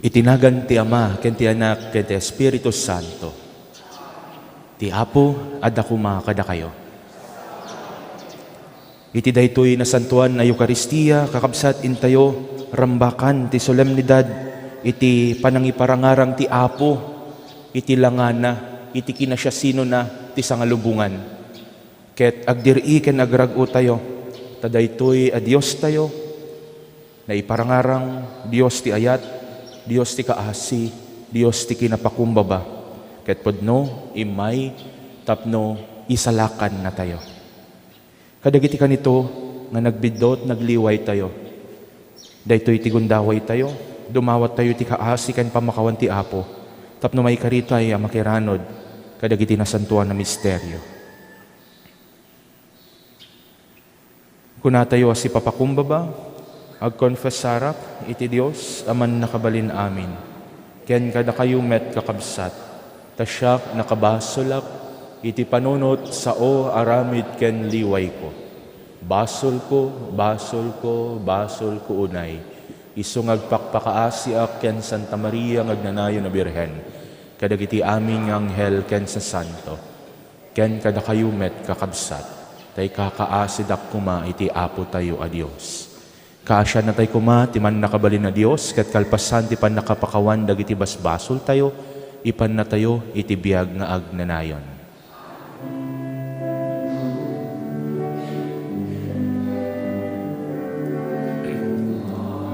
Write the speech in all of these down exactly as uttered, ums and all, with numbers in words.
Iti nagan ti Ama, ken ti Anak, ken ti Espiritu Santo. Ti Apo adda koma kadakayo. Iti daytoy nasantoan a Eukaristia, kakabsat, intayo rambakan ti solemnidad iti panangiparangarang ti Apo iti langana, iti kinasiasinona ti sangalubongan. Ket agdiri ken agrag-otayo, ta daytoy a Diostayo, naiparangarang, Dios ti ayat, Dios ti kaasi, Dios ti kinapakumbaba, ket pudno, immay tapno isalakannatayo. Kadagiti kanito nga nagbiddut, nagliwaytayo. Daytoy ti gundawaytayo, dumawattayo iti kaasi ken pammakawan ti Apo, tapno maikaritay a makiranod kadagiti nasantoan a misterio. Kunatayo a sipapakumbaba, agkonfesarak iti Dios a Mannakabalin-amin, ken kadakayo met, kakabsat, ta siak nakabasolak iti panunot sao aramid ken liwayko. Basolko, basolko, basolko unay, isu nga agpakpakaasiak ken Santa Maria nga agnanayon a Birhen, kadagiti amin nga anghel ken sasanto. Ken kadakayo met, kakabsat, ta ikakaasidak koma iti Apotayo a Dios. Kaasiannatay koma ti Mannakabalin a Dios, ket kalpasan ti pannakapakawan dagiti basbasoltayo, ipannatayo iti biag nga agnanayon.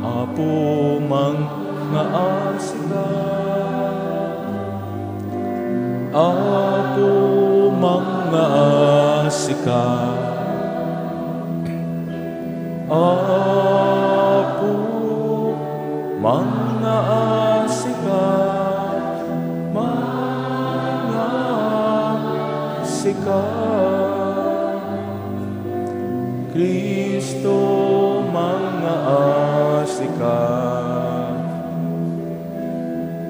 Apo, mangngaasika. Apo, mangngaasika. Apo, mangngaasika. Mangngaasika. Kristo, mangngaasika.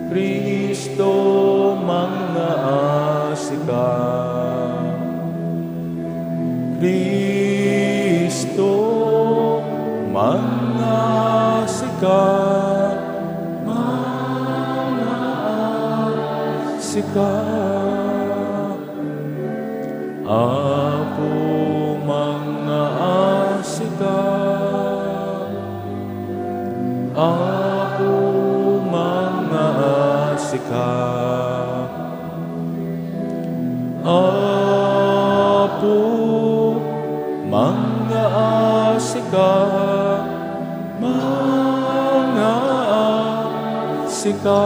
Kristo, mangngaasika. Kristo, mangngaasika. Mangngaasika. Apo, mangngaasika. Apo, mangngaasika. Apo, mangngaasika. Mangngaasika.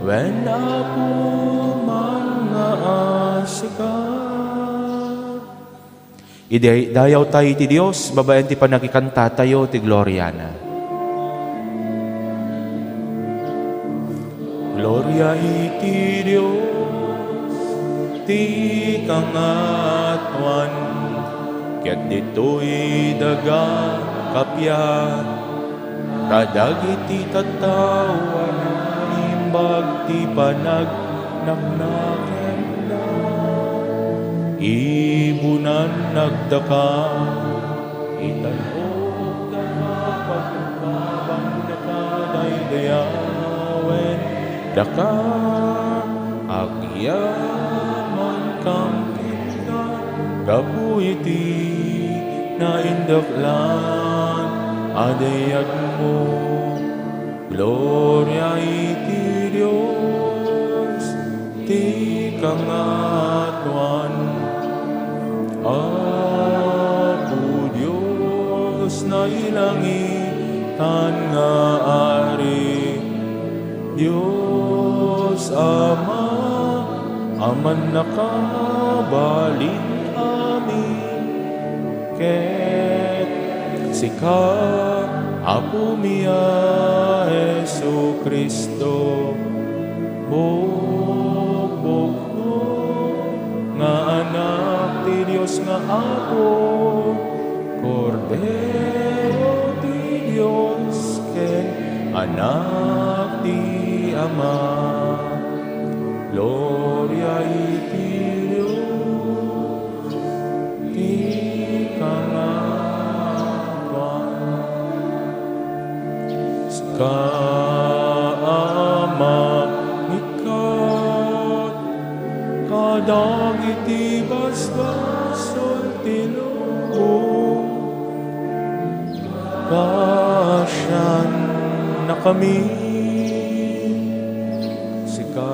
Wen, Apo, mangngaasika. Idi dayawtayo iti Dios, babaen ti pannakikantatayo ti gloriana. Gloria iti Dios ti kangatoan, ket ditoy daga kappia. Kadagiti tattao a naimbag ti panagnaknakenda, ibunan nagdaka, itan-ok daka, pagpabannaka daydayawen daka, agyamankam kenka gapu iti naindaklan a dayagmo. Gloria iti Dios ti kangatoan. Apo Dios, nailangitan nga Ari, Dios Ama a mannakabalin amin, ket sika, Apomi a Jesu-Cristo, bukbuknok nga Anak ti Dios nga Apo, Kordero ti Dios ken Anak ti Ama. Gloria iti Dios ti kangatoan. Ka a mangikkat kadagiti basbasol ti lubong. Kaasiannakami, sika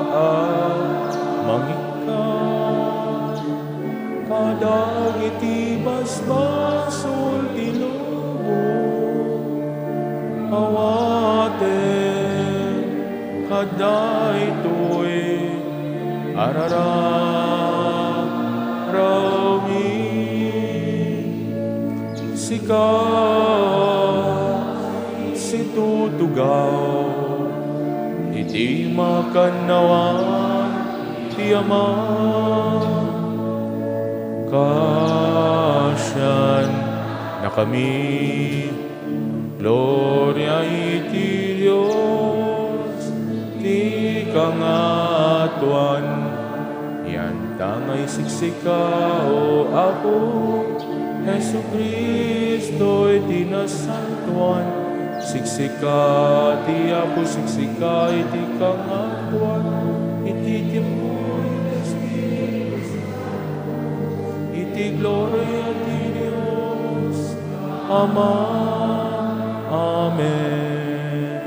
a mangikkat kadagiti basbasol ti lubong. Awaten kadaytoy a rararawmi. Sika situtugaw iti makannawan ti Ama. Kaasiannakami. Gloria iti Dios ti kangatoan. Ianta nga isiksika, O Apo, Jesu-Cristo iti nasantoan. Siksika ti Apo, siksika iti kangatoan. Iti tiempo iti Espiritu Santo, iti gloria ti Dios Ama. Amen.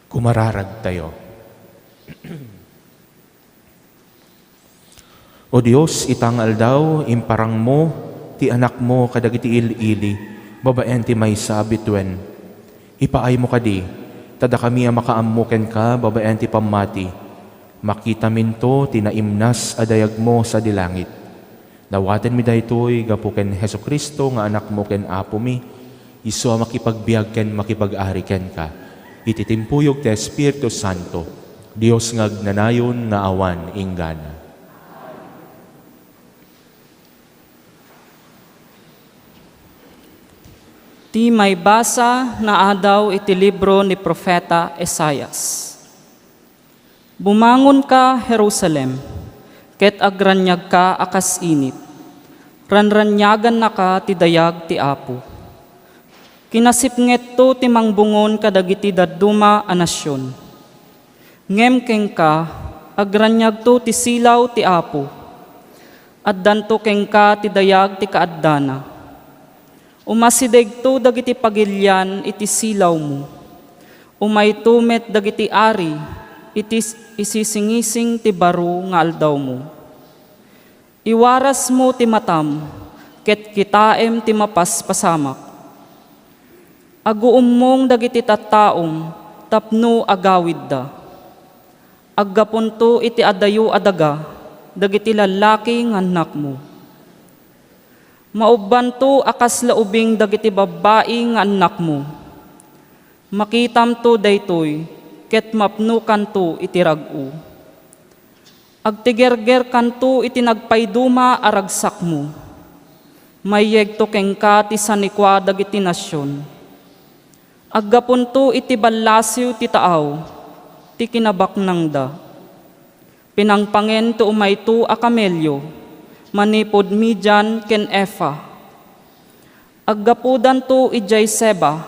Kumararagtayo. O Dios, ita nga aldaw, imparangmo ti Anakmo kadagiti il-ili babaen ti maysa a bituen. Ipaaymo kadi, ta dakami a makaammo kenka babaen ti pammati, makitaminto ti naimnas a dayagmo sadi langit. Dawatenmi daytoy gapu ken Jesu-Cristo nga Anakmo ken Apomi, isu a makipagbiag ken makipag-ari kenka iti timpuyog ti Espiritu Santo, Dios nga agnanayon nga awan inggana. Ti maibasa nga adaw iti libro ni Profeta Isaias. Bumangonka, Jerusalem, ket agraniagka a kas init. Ranraniagannaka ti dayag ti Apo. Kinasipngetto ti mangbungon kadagiti dadduma a nasion. Ngem kenka, agraniagto ti silaw ti Apo. Addanto kenka ti dayag ti kaaddana. Umasidegto dagiti pagilian iti silawmo. Umayto met dagiti ari iti s-, isisingising ti baro nga aldawmo. Iwarasmo ti matam, ket kitaem ti mapaspasamak. Aguummong dagiti tattaom tapno agawidda. Aggapunto iti adayo a daga dagiti lallaki nga annakmo. Maubbanto a kasla ubing dagiti babbai nga annakmo. Makitamto daytoy, ket mapnokanto iti rag-o. Agtigergerkanto iti nagpayduma a ragsakmo. Mayyegto kenka ti sanikua dagiti nasion. Aggapunto iti ballasiw ti taaw ti kinabaknangda. Pinangpangen ti umayto a kamelio manipud Midian ken Efa. Aggapudanto idiay Seba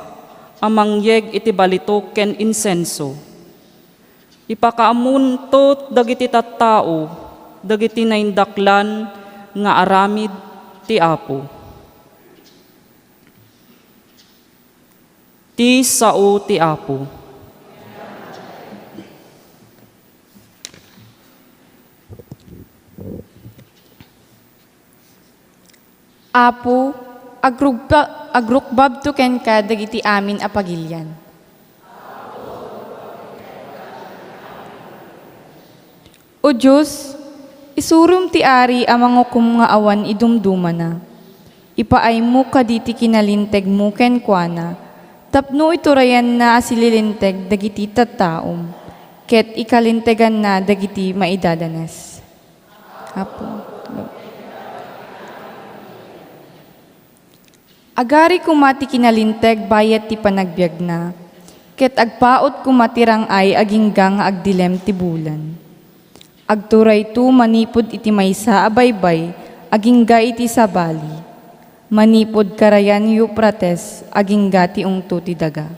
a mangyeg iti balitok ken insenso. Ipakaamonto dagiti tattao dagiti naindaklan nga aramid ti Apo. Ti sao ti Apo. Apo, agrugba-, agrukbabto kenka dagiti amin a pagilian. O Dios, isurom ti ari a mangukom nga awan idumdumana. Ipaaymo kadi ti kinalintegmo kenkuana, tapno iturayanna a sililinteg dagiti tattaom, ket ikalinteganna dagiti maidadanes. Apo. Agari koma ti kinalinteg bayat ti panagbiagna, ket agpaut koma ti rang-ay agingga nga agdilem ti bulan. Agturayto manipud iti maysa a baybay agingga iti sabali. Manipud karayan Eufrates, agingga ti ungto ti daga.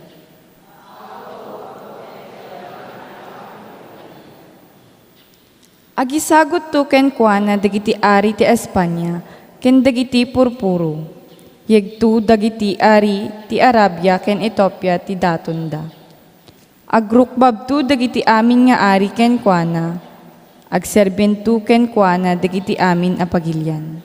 Agisagutto kenkuana dagiti ari ti Espania ken dagiti purpuro. Yegto dagiti ari ti Arabia ken Etiopia ti datonda. Agrukbabto dagiti amin nga ari kenkuana. Agserbento kenkuana dagiti amin a pagilian.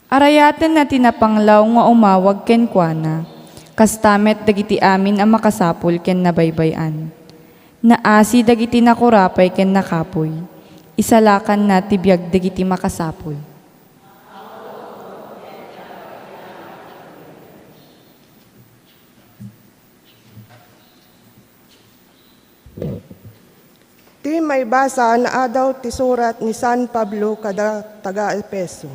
Arayatenna ti napanglaw nga umawag kenkuana, kasta met dagiti amin a makasapul ken nabaybay-an. Naasi dagiti nakurapay ken nakapuy. Isalakanna ti biag dagiti makasapul. Ti maibasa a naadaw ti surat ni San Pablo kada taga-Efeso.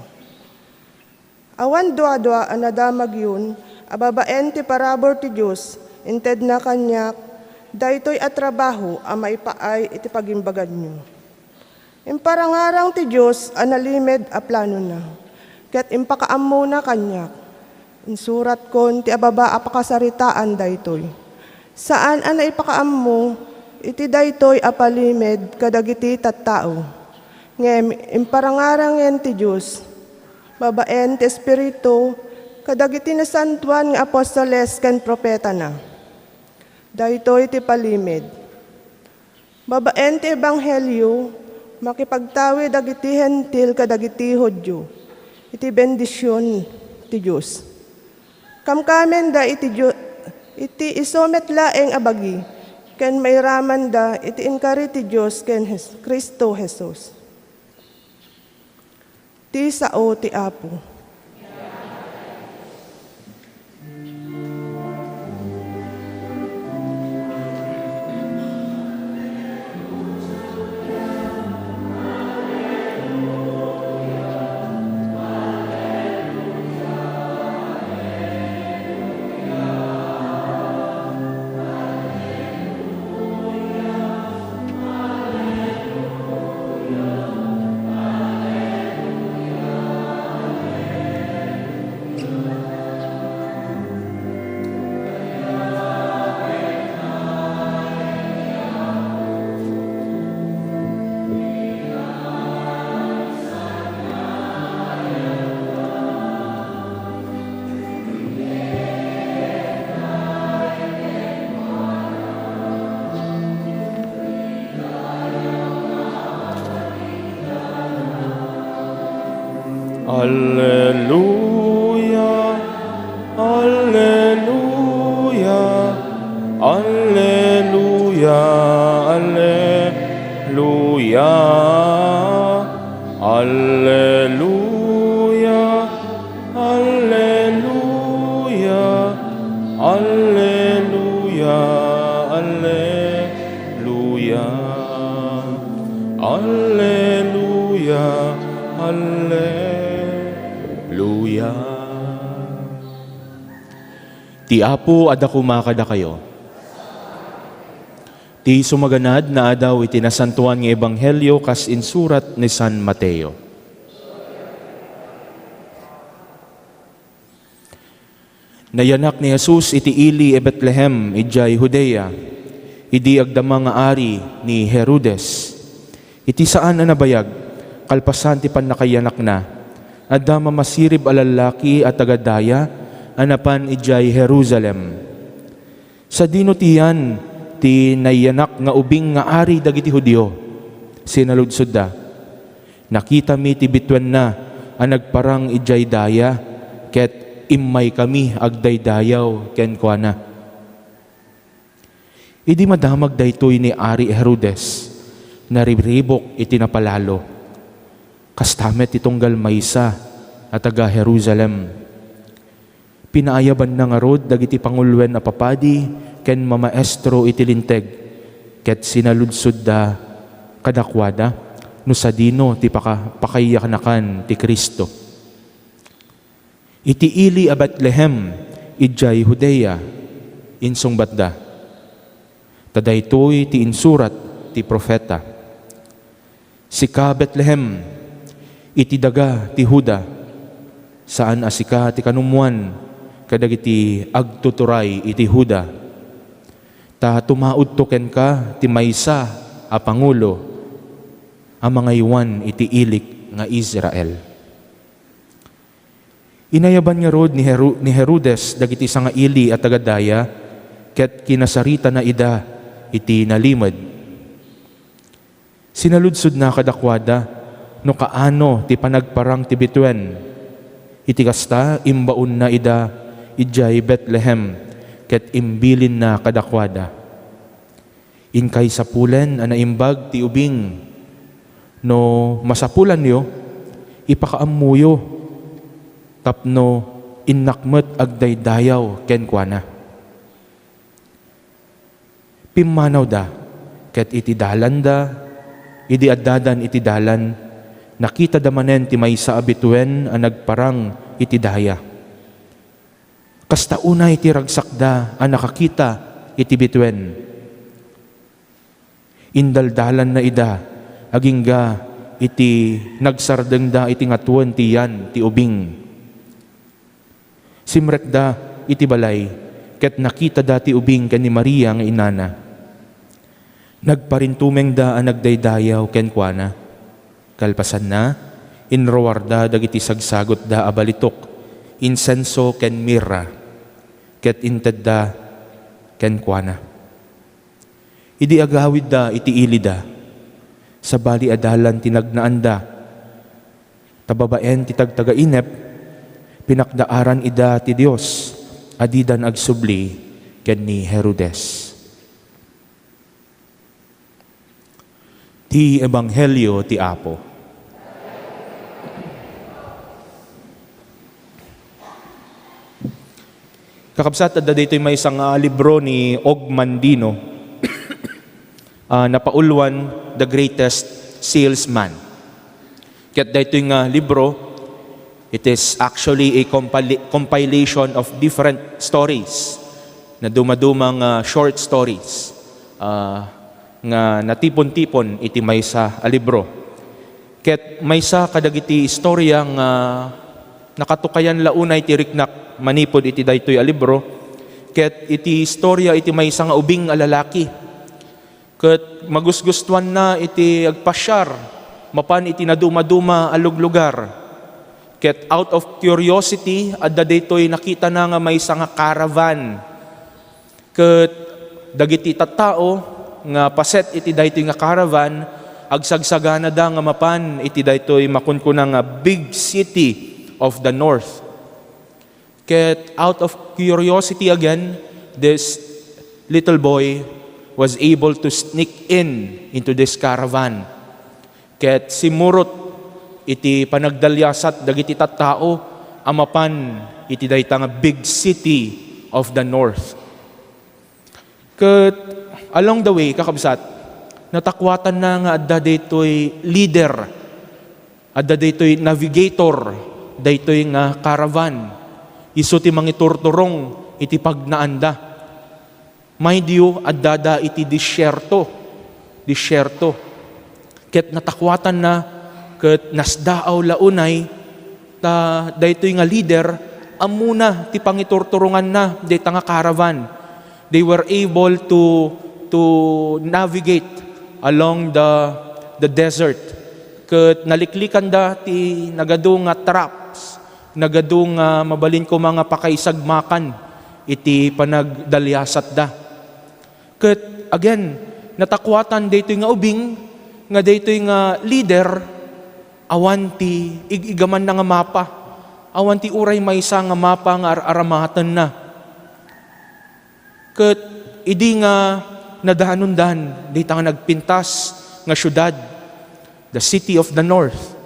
Awan duadua a nadamagyon a babaen ti parabur ti Dios, intedna kaniak daytoy a trabaho a maipaay iti pagimbaganyo. Imparangarang ti Dios a nalimed a planona, ket impakaammona kaniak. Insuratkon ti ababa a pakasaritaan daytoy. Saan a naipakaammo iti daytoy a palimed kadagiti tattao. Ngem imparangarangen ti Dios, babaen ti Espiritu, kadagiti nasantoan nga apostoles ken profetana. Daytoy ti palimed. Babaen ti ebanghelio, makipagtawi dagiti Hentil kadagiti Judio iti bendision ti Dios. Kamkamenda iti Dio-, iti isu met laeng a bagi, ken mairamanda iti inkari ti Dios ken Jes-, Cristo Jesus. Ti sao ti Apo. Alleluia, alleluia, alleluia, alleluia, alleluia, alleluia, alleluia, alleluia. Alleluia, alleluia. Ti Apo adda koma kadakayo. Ti sumaganad naadaw iti Nasantoan nga Ebanghelio kas insurat ni San Mateo. Nayanak ni Jesus iti ili a Betlehem idiay Judea, idi agdama nga ari ni Herodes. Iti saan a nabayag, kalpasan ti pannakayanakna, adda mamasirib a lallaki a taga-daya a napan idiay Jerusalem. Sadino ti yan ti nayanak nga ubing nga ari dagiti Judio? Sinaludsodda. Nakitami ti bituenna a nagparang idiay daya, ket immaykami agdaydayaw kenkuana. Idi madamag daytoy ni Ari Herodes, nariribuk iti napalalo. Kasta met ti tunggal maysa a taga-Jerusalem. Pinaayabanna ngarud dagiti panguloen a papadi ken mamaestro iti Linteg, ket sinaludsodda kadakuada no sadino ti paka-, pakaiyanakan ti Cristo. "Iti ili a Betlehem, idiay Judea," insungbatda. Ta daytoy ti insurat ti profeta. Sika, Betlehem, iti daga ti Juda, saan a sika ti kanummoan kadagiti agtuturay iti Juda, ta tumaudto kenka ti maysa a pangulo a mangaywan iti ilik nga Israel. Inayaban ngarud ni Heru-, ni Herodes dagiti sangaili a taga-daya, ket kinasaritana ida iti nalimed. Sinaludsodna kadakuada no kaano ti panagparang ti bituen. Iti kasta, imbaonna ida idiay Betlehem ket imbilinna kadakuada, "Inkay sapulen a naimbag ti ubing. No masapulanyo, ipakaammoyo tapno innak met agdaydayaw kenkuana." Pimmanawda, ket iti dalanda, idi addadan iti dalan, nakitada manen ti maysa a bituen a nagparang iti daya. Kasta unay ti ragsakda a nakakita iti bituen. Indaldalanna ida agingga iti nagsardengda iti ngatuen ti yan ti ubing. Simrekda iti balay ket nakitada ti ubing ken ni Maria nga inana. Nagparintumengda a nagdaydayaw kenkuana. Kalpasanna, inruarda dagiti sagsagutda a balitok, insenso ken mirra, ket intedda kenkuana. Idi agawidda iti ilida, sabali a dalan ti nagnaanda, ta babaen ti tagtagainep, pinakdaaran ida ti Dios a didan agsubli ken ni Herodes. Ti Ebanghelio ti Apo. Kakabsat, adda daytoy maysa nga libro ni Og Mandino, ah, napauluan The Greatest Salesman. Ket daytoy nga libro, it is actually a compili-, compilation of different stories, nadumaduma nga short stories, ah, nga natipon-tipon iti maysa a libro. Ket maysa kadagiti istorya nga nakatukayan la unay ti riknak manipud iti daytoy a libro, ket iti istorya iti maysa nga ubing a lalaki. Ket magusgustuanna iti agpasiar mapan iti nadumaduma a luglugar. Ket out of curiosity, adda daytoy nakitana nga maysa nga caravan. Ket dagiti tattao nga paset iti daytoy nga caravan, agsagsaganada nga mapan iti daytoy makunkuna nga big city of the north. Ket out of curiosity again, this little boy was able to sneak in into this caravan. Ket simmurot iti panagdaliasat dagiti tattao a mapan iti dayta nga big city of the north. Ket along the way, kakabsat, natakuatanna nga adda daytoy leader, adda daytoy navigator, daytoy nga caravan. Isu ti mangiturturong iti pagnaanda. Mind you, addada iti disyerto, disyerto. Ket natakuatanna, ket nasdaaw la unay, ta daytoy nga leader, ammona ti pangiturturonganna dayta nga caravan. They were able to, to navigate along the, the desert. Ket naliklikanda ti nagadu nga traps, nagadu nga mabalin koma nga pakaisagmakan iti panagdaliasatda. Ket again, natakuatan daytoy nga ubing nga daytoy nga leader, awan ti ig-igamanna nga mapa, awan ti uray maysa nga mapa nga ar-aramatenna. Ket idi nga nadanondan dayta nga nagpintas nga siudad, the city of the north,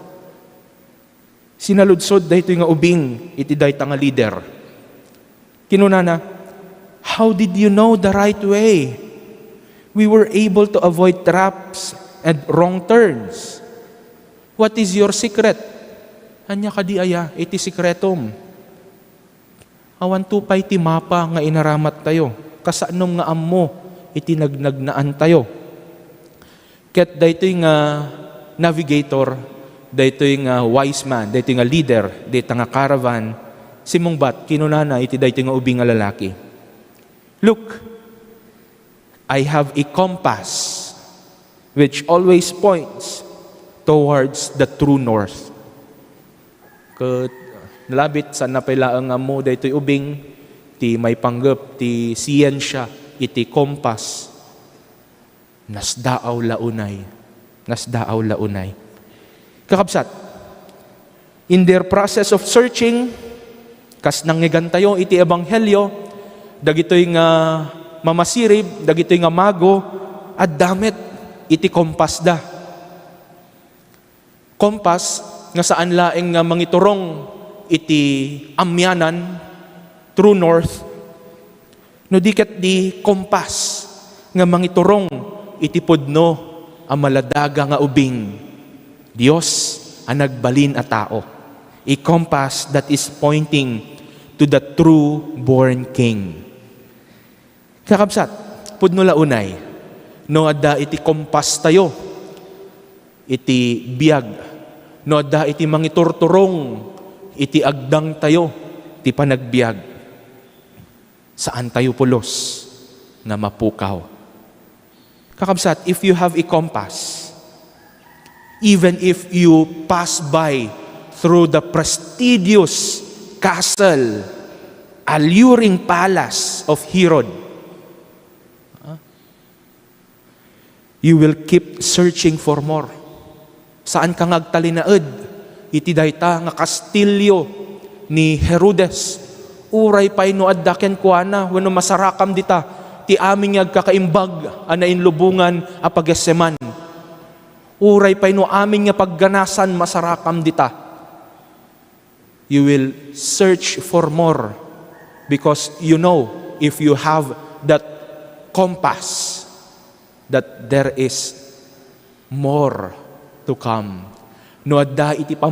sinaludsod daytoy nga ubing iti dayta nga leader. Kinunana, "How did you know the right way? We were able to avoid traps and wrong turns. What is your secret?" Ania kadi aya iti sikretom? Awanto pay ti mapa nga inaramattayo, kasano nga ammo iti nagnagnaantayo. Ket daytoy nga navigator, daytoy nga wise man, daytoy nga leader dita nga caravan, simmungbat, kinunana iti daytoy nga ubing nga lalaki, "Look, I have a compass which always points towards the true north." Ket nalabit, saanna pay laeng nga ammo daytoy ubing, ti maipanggep ti siyensia iti compass. Nasdaaw la unay. Nasdaaw la unay. Kakabsat, in their process of searching, kas nangngegantayo iti ebanghelio, dagitoy nga mamasirib, dagitoy nga mago, adda met iti kompasda. Kompas nga saan laeng nga mangiturong iti amianan, true north, no di ket di kompas nga mangiturong iti pudno a maladaga nga ubing, Dios a nagbalin a tao. A compass that is pointing to the true born King. Kakabsat, pudno la unay, no adda iti kompastayo iti biag, no adda iti mangiturturong iti agdangtayo ti panagbiag, saantayo pulos nga mapukaw. Kakabsat, if you have a compass, even if you pass by through the prestigious castle, alluring palace of Herod, you will keep searching for more. Saanka nga agtalinaed iti dayta nga kastilio ni Herodes. Uray pay no adda kenkuana wenno masarakam dita ti amin nga agkakaimbag a nainlubongan a pagesseman. Uray pay no amin nga pagganasan masarakam dita. You will search for more because you know if you have that compass that there is more to come. No adda iti